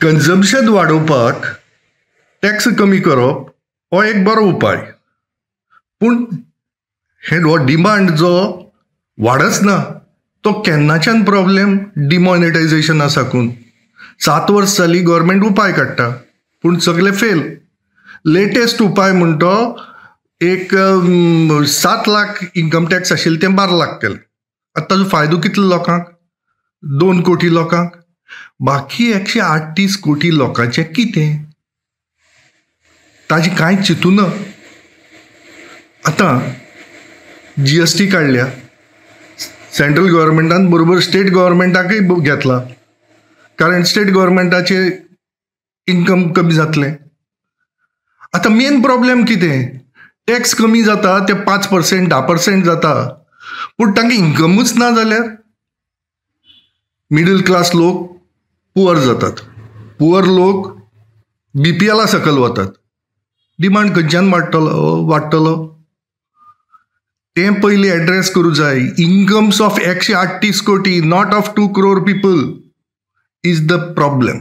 Consumption वाडोवपाक tax कमी करप हो एक बरो उपाय, पूण हे हो डिमांड जो वाडच ना तो केन्नाच्यान प्रॉब्लेम डिमॉनिटायझेशना साकून 7 वर्स जाली गव्हर्मेंट उपाय काडटा पूण सगळे फेल. लेटेस्ट उपाय म्हणटो एक 7 लाख इन्कम टॅक्स आशिल्लें तें 12 लाख केलें. आतां ताजो फायदो कितलो लोकांक? 2 कोटी लोकांक. बाकी 138 कोटी लोकांचें कितें? ताजें कांय चिंतूना. आतां GST काडल्या सेंट्रल गव्हर्मेंटान, बरोबर स्टेट गव्हर्मेंटाकय घेतला, कारण स्टेट गव्हर्मेंटाचे इन्कम कमी जातलें. आतां मेन प्रॉब्लेम कितें? टॅक्स कमी जाता ते 5% 10% जाता, पूण तांकां इन्कमूच ना जाल्यार मिडल क्लास लोक पुअर जातात, पुअर लोक BPL सकयल वतात, डिमांड खंयच्यान वाडटलो? तें पयलीं एड्रेस करूं जाय. Incomes of 138 crore, not of 2 crore people is the problem.